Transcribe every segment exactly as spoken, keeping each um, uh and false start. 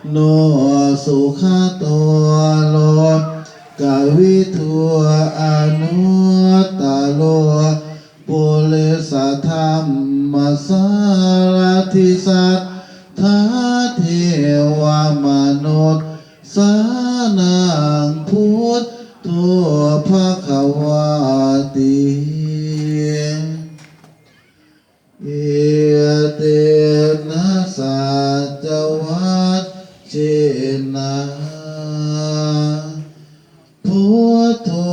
no sugato lokavidū anuttaro purisadammasārathi satthā devamanussānaṃ buddho bhagavāti. Etena saccavajjena buddho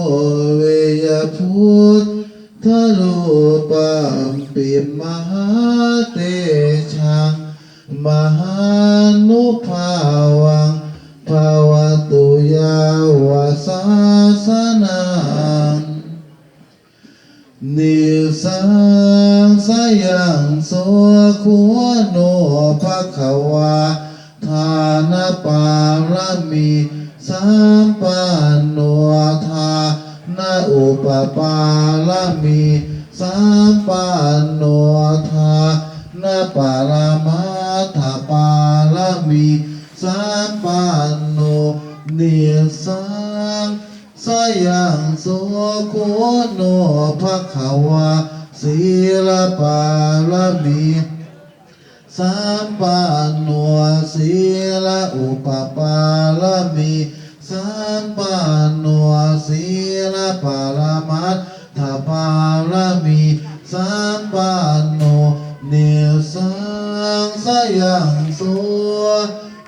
viya buddharūpampi mahātejaṃ mahānubhāvaṃ bhavatu yāva sāsanaṃ. Nissangsayaṃ so guṇo bhagavā dānapāramī sampanno dānaupapāramī sampanno dānaparamatthapāramī sampanno. Nissaṃ sayaṃ so guṇo bhagavā sīlapāramī sampanno sīlaupapāramī sampanno sīlaparamatthapāramī sampanno. Nissaṃsayaṃ so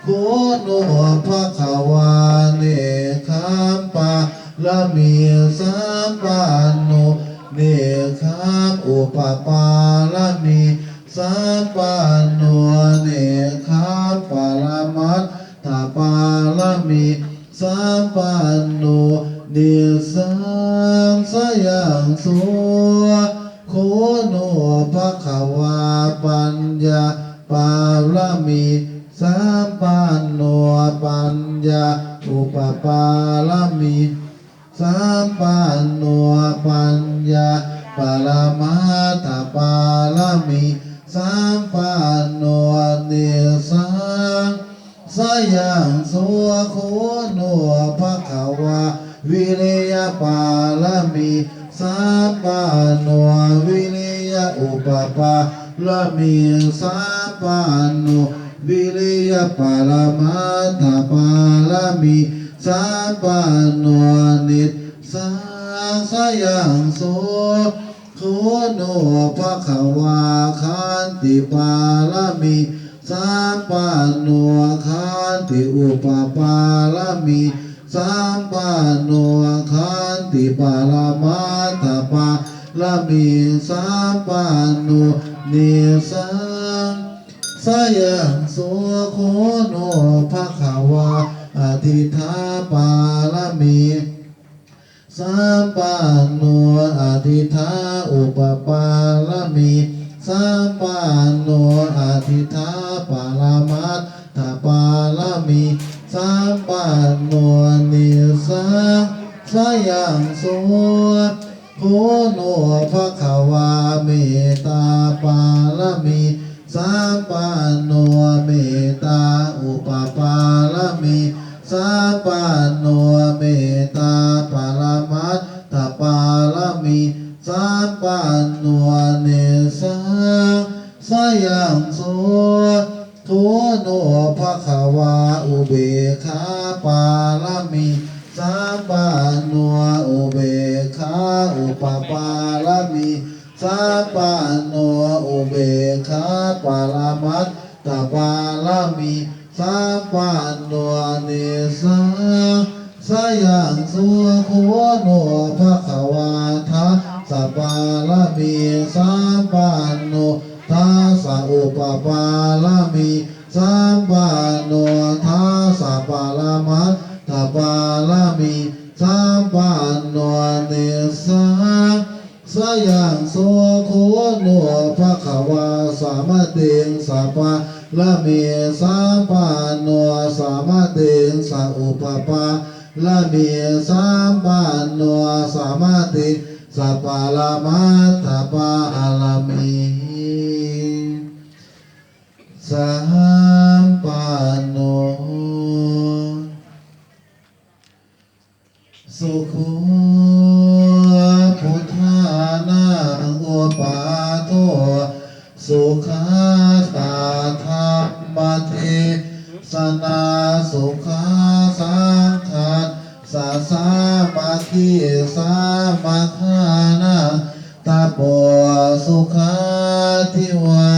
guṇo bhagavā nekkhammapāramī sampanno nekkhammaupapāramī sampanno nekkhammaparamatthapāramī sampanno. Nissangsayaṃ so guṇo bhagavā paññāpāramī sampanno paññāupapāramī sampanno paññāparamatthapāramī sampanno. Nissaṃ sayaṃ so guṇo bhagavā viriyapāramī sampanno viriyaupapāramī sampanno viriyaparamatthapāramī sampanno. Nissaṃsayaṃ so guṇo bhagavā khantipāramī sampanno khantiupapāramī sampanno khantiparamatthapāramī sampanno. Nissaṃsayaṃ so guṇo bhagavā adhiṭṭhapāramī sampanno adhiṭṭhaupapāramī sampanno adhiṭṭhaparamatthapāramī sampanno. Nissaṃsayaṃ so guṇo bhagavā mettāpāramī sampanno mettāupapāramī sampanno mettāparamatthapāramī sampanno. Nissaṃsayaṃ so guṇo bhagavā upekkhāpāramī sampanno upekkhāupapāramī sampanno upekkhāparamatthapāramī sampanno. Nissaṃsayaṃ so guṇo bhagavā dasapāramī sampanno dasaupapāramī sampanno dasaparamatthapāramī sampanno. Nissaṃsayaṃ so guṇo bhagavā samatiṃsapāramī sampanno samatiṃsaupapāramī sampanno samatiṃsaparamatthapāramī Sukho buddhānaṃ uppādo, sukhā saddhammadesanā, sukhā saṅghassa sāmaggī, samaggānaṃ tapo sukhā divā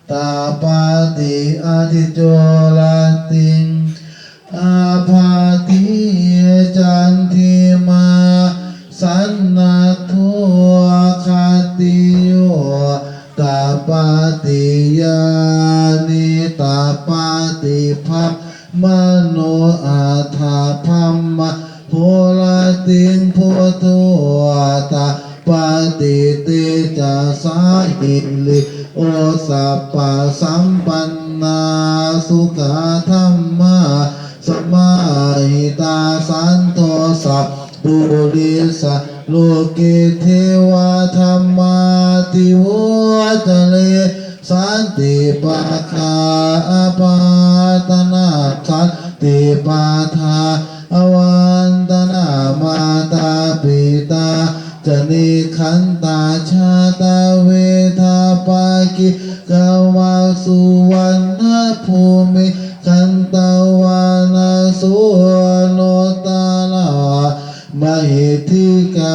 tapati ādicco rattiṃ ābhāti candimā sannaddho khattiyo tapati yāni tapati brāhmaṇo athābrahmā porattiṃ buddho tapati tejasā hiriottappasampannā sukkadhammasamāhitā santo sappurisā loke devadhammāti vuccare. Santi pakkhā apattanā santi pādā avañcanā mātā pitā ca nikkhantā jātaveda paṭigā vā suvaṇṇabhūmiṃ gantvāna sottara mahiddhikā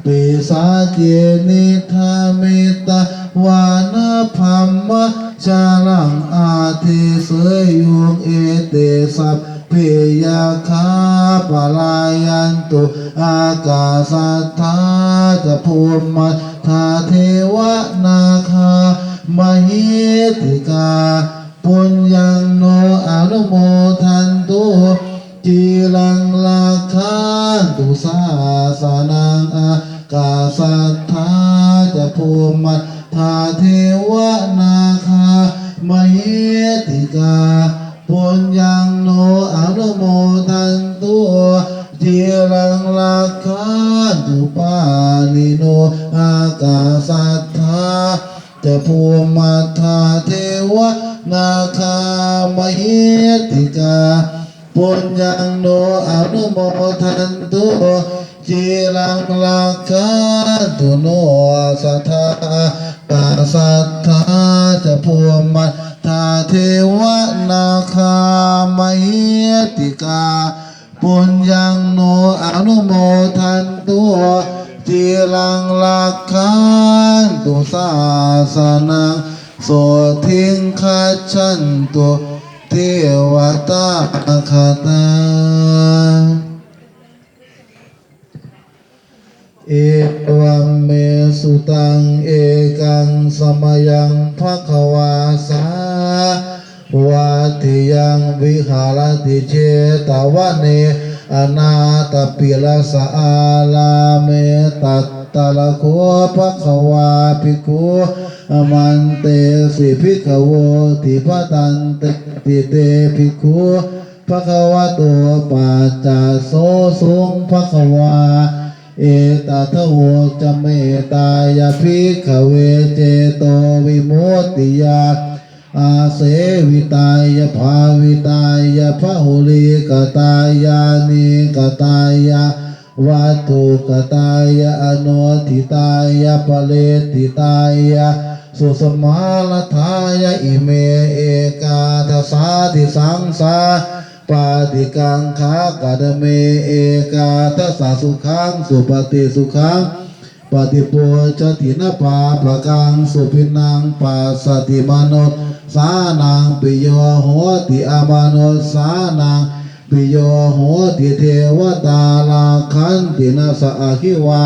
pisāce niddhamitvāna brahmajālaṃ adesayuṃ ete sabbe yakkhā palāyantu. Ākāsaṭṭhā ca bhummaṭṭhā devā nāgā mahiddhikā puññaṃ no anumodantu ciraṃ rakkhantu sāsanaṃ. Ākāsaṭṭhā ca bhummaṭṭhā devā nāgā mahiddhikā puññaṃ no anumodantu ciraṃ rakkhantu pāṇino. Ākāsaṭṭhā ca bhummaṭṭhā devā nāgā mahiddhikā puññaṃ no anumodantu ciraṃ rakkhantu no sadā. Ākāsaṭṭhā ca bhummaṭṭhā devā nāgā mahiddhikā puññaṃ no anumodantu ciraṃ rakkhantu sāsanaṃ. Sotthiṃ gacchantu devatāgatā. Evaṃ me sutaṃ. Ekaṃ samayaṃ bhagavā sāvatthiyaṃ viharati jetavane anāthapiṇḍikassa ārāme. Tatra kho bhagavā bhikkhū āmantesi bhikkhavoti. Bhadanteti te bhikkhū bhagavato paccassosuṃ. Bhagavā etadavoca: Mettāya bhikkhave cetovimuttiyā āsevitāya bhāvitāya bahulīkatāya anekatāya vatthukatāya anuṭṭhitāya paricitāya susamāraddhāya ime ekādasādisaṃsā pāṭikaṅkhā. Katame ekādasa? Sukhaṃ supati, sukhaṃ paṭibujjhati, na pāpakaṃ supinaṃ passati, manussānaṃ piyo hoti, amanussānaṃ piyo hoti, devatā rakkhanti, nāssa aggi vā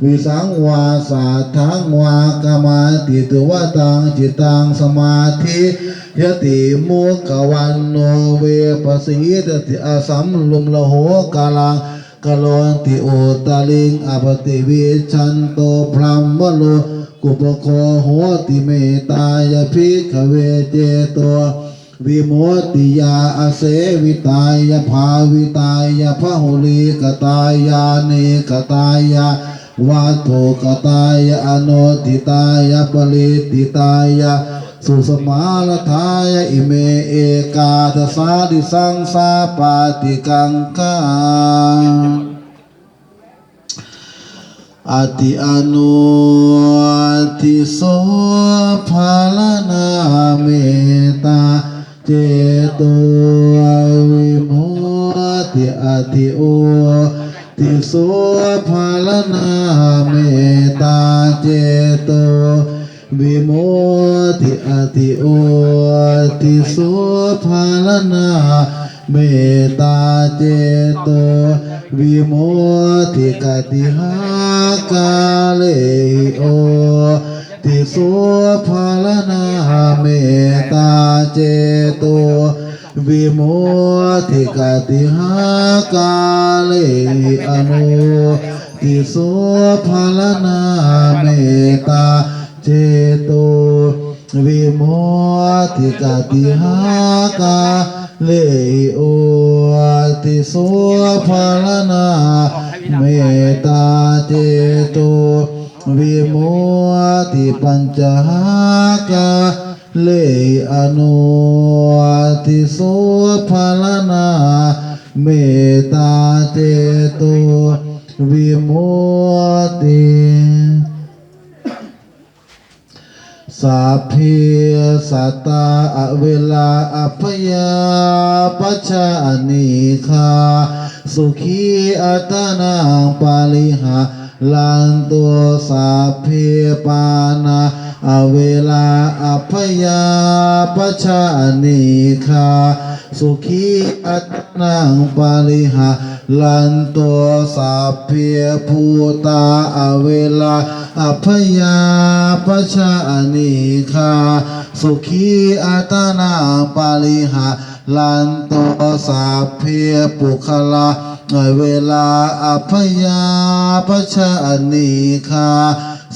visaṃ vā satthaṃ vā kamati, tuvaṭaṃ cittaṃ samādhiyati, mukhavaṇṇo vippasīdati, asammūḷho kālaṃ karoti, uttariṃ appaṭivijjhanto brahmalokūpago hoti. Mettāya bhikkhave cetovimuttiyā āsevitāya bhāvitāya bahulīkatāya anekatāya vatthukatāya anuṭṭhitāya paricitāya susamāraddhāya ime ekādasādisaṃsā pāṭikaṅkhā. Atthi anodhiso pharaṇā mettācetovimutti. Atthi odhiso pharaṇā mettācetovimutti. Atthi odhiso pharaṇā mettācetovimutti. Katihākārehi odhiso pharaṇā mettācetovimutti? Katihākārehi anodhiso pharaṇā mettāceto vimutti? Katihākārehi odhiso pharaṇā mettācetovimutti? Pañcahākārehi anodhiso pharaṇā mettācetovimutti. Sabbe sattā averā abyāpajjhā anīghā sukhī attānaṃ pariharantu. Sabbe pāṇā averā abyāpajjhā anīghā sukhī attānaṃ pariharantu. Sabbe bhūtā averā abyāpajjhā anīghā sukhī attānaṃ pariharantu. Sabbe puggalā averā abyāpajjhā anīghā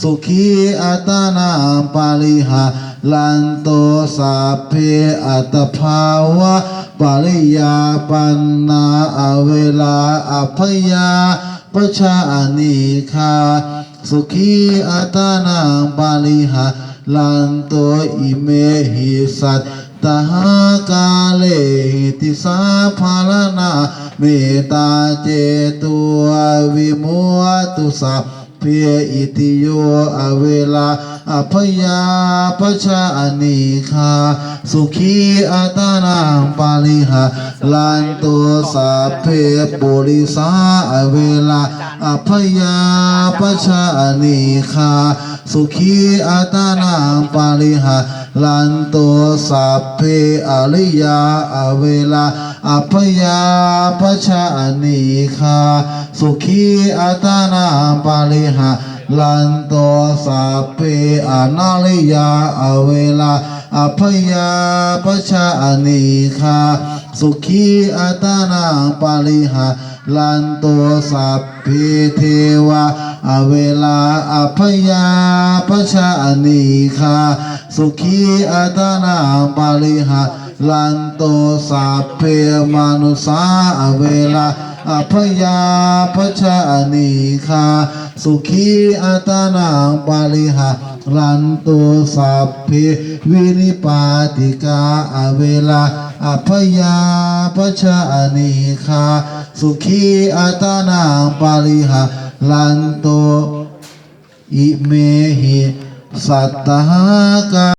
sukhī attānaṃ pariharantu. Sabbe attabhāvapariyāpannā averā abyāpajjhā anīghā sukhī attānaṃ pariharantu. Imehi sattahākārehi disā pharaṇā mettācetovimutti. Sabbe itthiyo averā abyāpajjhā anīghā sukhī attānaṃ pariharantu. Sabbe purisā averā abyāpajjhā anīghā sukhī attānaṃ pariharantu. Sabbe ariyā averā abyāpajjhā anīghā sukhī attānaṃ pariharantu. Sabbe anariyā averā abyāpajjhā anīghā sukhī attānaṃ pariharantu. Sabbe devā averā abyāpajjhā anīghā sukhī attānaṃ pariharantu. Sabbe manussā averā abyāpajjhā anīghā sukhī attānaṃ pariharantu. Sabbe vinipātikā averā abyāpajjhā anīghā sukhī attānaṃ pariharantu. Imehi sattahākārehi